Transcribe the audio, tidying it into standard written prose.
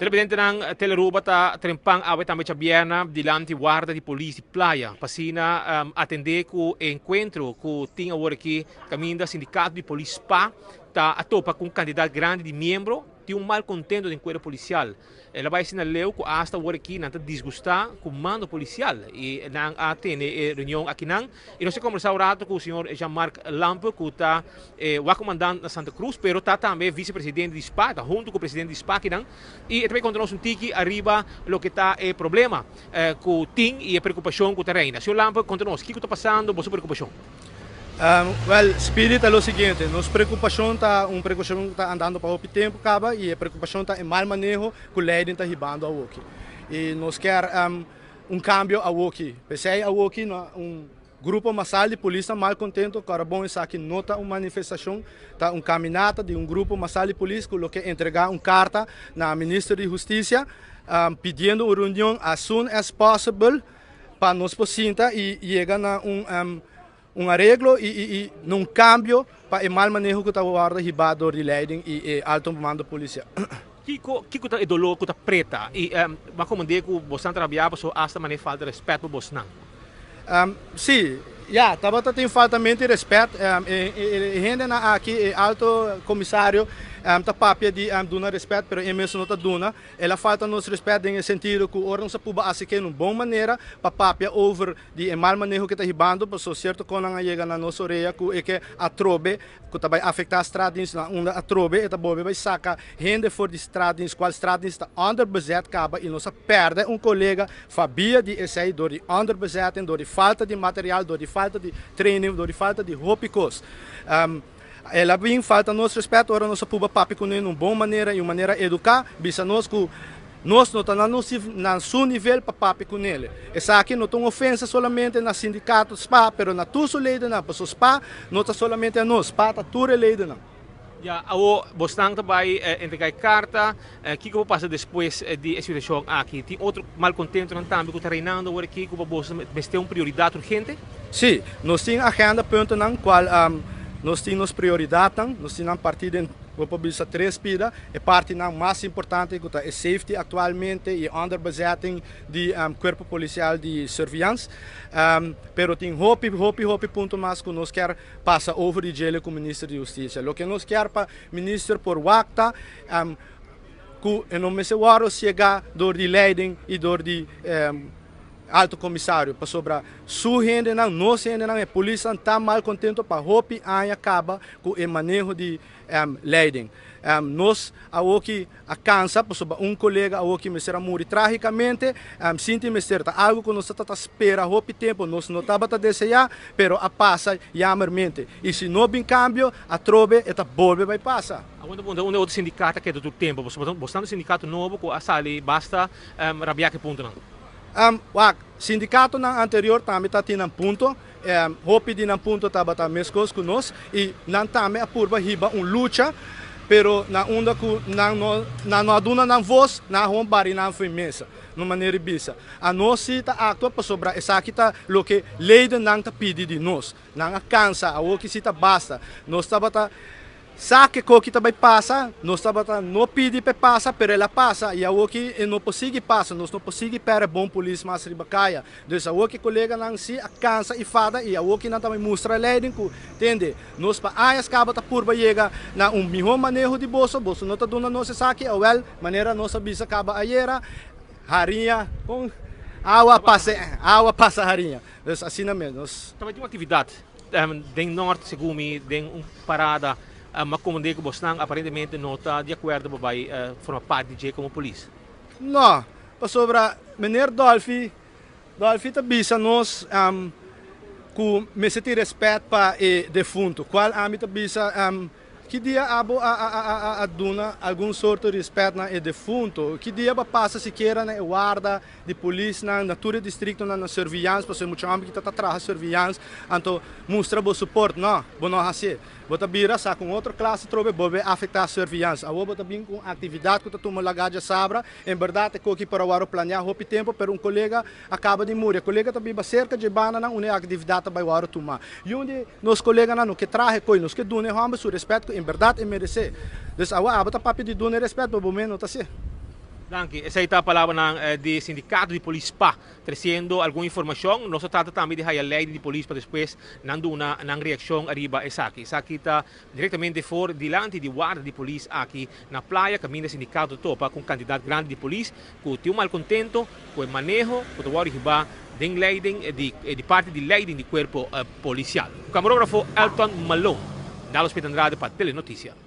Televidentenan, Telearuba ta trempan awe tambe djabièrna dilanti warda di polis di Playa pa asina atendé ku e enkuentro ku tin awor aki kaminda sindikato di polis spa ta a topa ku un kantidat grandi di miembro. Tin un malkontento den kuerpo polisial. El a bai asina leu ku asta awor aki nan ta disgustá ku mando polisial i nan a tene e reunion akinan. I nos a kombersá un rato ku señor Jean Marc Lampe ku ta e wakomandant na Santa Cruz pero ta tambe visepresidente di spa, ta huntu ku presidente di spa akinan i e ta bai konta nos un tiki ariba loke ta e problema ku tin i e preokupashon ku ta reina. Señor Lampe, konta nos kiko ta pasando, boso preokupashon? Wèl, Speedy ta lo siguiente, nos preokupashon ta un preokupashon ku ta andando pa hopi tempu kaba i e preokupashon ta e mal maneho ku leiding ta hibando awoki. I nos kier un kambio awoki. P'esei awoki no un grupo masal di polis ta mal kontento, kòrda bon esaki no ta un manifestashon, ta un kaminata di un grupo masal di polis ku lo ke entregá un karta na Minister di Hustisia pidiendo un reunion as soon as possible pa nos por sinta i yega na un un areglo i i na un kambio pa e mal maneho ku ta wòrdu hibá dor di leiding i e alto mando polisial. Kiko kiko ta e doló ku ta preta i bo a komand'é ku bosnan ta rabiá pasobra asta manera falta rèspèt pa bosnan? Sí, ya, tabata tin faltamento di rèspèt. E hendenan aki, e alto komisario ta papia di duna rèspèt, pero e mes no ta duna. El a falta nos rèspèt den e sentido ku ora nos a puba asik'é na un bon manera pa papia over di e mal maneho ku ta hibando, pasobra sierto konan a yega na nos orea ku e ke atrobe ku ta bai afektá straatdienst na unda atrobe e ta bolbe bai saka hende for di straatdienst kual straatdienst ta onderbezet kaba i nos a pèrdè un kolega fabia di esei dor di onderbezetting, dor di falta di material, dor di falta di training, dor di falta di hopi kos. El a bin falta nos respet ora nos a puba papia kuné na un bon manera i un manera eduká, bisa nos ku nos no ta na nos na su nivel pa papia kunele. Esaki no ta un ofensa solamente na sindikato spa, pero na tur su ledennan, pasobra spa no ta solamente anos, spa ta tur e ledennan. Ya, awo bosnan ta bai entregá e karta, kiko por pasa despues di e situashon aki? Tin otro malkontentonan tambe ku ta reinando awor aki ku pa boso mester un prioridat urgente? Sí, nos tin agenda puntonan kual nos tin nos prioridatnan, nos tin nan partí den bo por bisa tres pida, e partinan mas importante ku ta e safety aktualmente i e onderbezetting di kuerpo polisial di surveillance, pero tin hopi hopi hopi punto mas ku nos kier pasa over di djele ku minister di hustisia. Loke nos kier pa minister por wak ta ku e no mester wòrdu siegá dor di leiding i dor di Alto Komisario, pasobra su hendenan, nos hendenan, e polisnan ta malkontento pa hopi aña kaba ku e maneho di leiding. Nos awoki a kansa pasobra un kolega awoki mester a muri tragikamente, sinti mester ta algu ku nos ta ta spera hopi tempu, nos no tabata deseá, pero a pasa yamermente. I si no bin kambio, atrobe e ta bolbe bai pasa. Awor ta puntra unda e otro sindikato a keda tur tempu, pasobra bo sta un sindikato nobo ku a sali basta rabiá ku e puntonan. Wak, sindikatonan anterior tambe ta tin nan punto. Hopi di nan punto tabata meskos ku nos i nan tambe a purba hiba un lucha, pero na unda ku nan no nan no a duna nan vos, nan a hon bari nan fo'i mesa, no manera di bisa. Anos si ta aktua pasobra esaki ta loke leidennan ta pidi di nos. Nan a kansa, awoki si ta basta. Nos tabata Sa ke koki ta bai pasa, nos tabata no pidi p'e pasa, pero el a pasa i awoki e no por sigui pasa, nos no por sigui pèrdè bon polis mas riba kaya. Dus awoki koleganan si a kansa i fada i awoki nan ta bai mustra leiding ku, tende, nos pa añas kaba ta purba yega na un mihó maneho di boso, boso no ta duna nos esaki, awèl, manera nos a bisa kaba ayera, hariña kon awa pasa awa pasa hariña. Dus asina mes nos. Tabatin un aktividat Den Nort, segun mi, den un parada m'a komprendé ku bosnan aparentemente no ta di akuerdo pa bai forma parti di dje komo polis. No, pasobra meneer Dolfi, Dolfi ta bisa nos ku mester tin rèspèt pa e defuntu, kual ami ta bisa Ki dia abo a duna algun sorto di respet na e defunto? Ki dia bo a pasa sikiera na e warda di polisnan na tur e districtonan na surveillance pasobra e mucha homber ki ta ta traha surveillance anto mustra bo support? No, bo no hacié. Bo ta bira sa cu un otro clase trobe bo be afecta surveillance. Awor bo ta bin cu un actividad cu ta tuma laga djasabra. En berdad e koki por a wòrdu planeá hopi tempu, pero un kolega a kaba di muri. E kolega ta biba serka dje bandanan unda e aktividat ta bai wòrdu tumá. I un di nos koleganan no ke traha e koi, nos ke duna e hòmber su rèspèt ku en bèrdat e meresé. Dus awe abo ta papia di duna e rèspèt, pero bo mes no ta hasié. Danki. Esey ta palabranan di sindicato di polis pa treciendo algun informacion. Nos a trata tambe di haya ley di polis pa despues nan duna nan reaccion ariba esaki. Esaki ta directamente for dilanti di warda di polis aki na Playa, caminda sindicato topa cu cantidad grandi di polis cu tin un malcontento cu e maneho cu ta wordo hiba den leiding di parti di leiding di cuerpo policial. Camarografo Elton Malone, Carlos Pieter Andrade pa Telenoticia.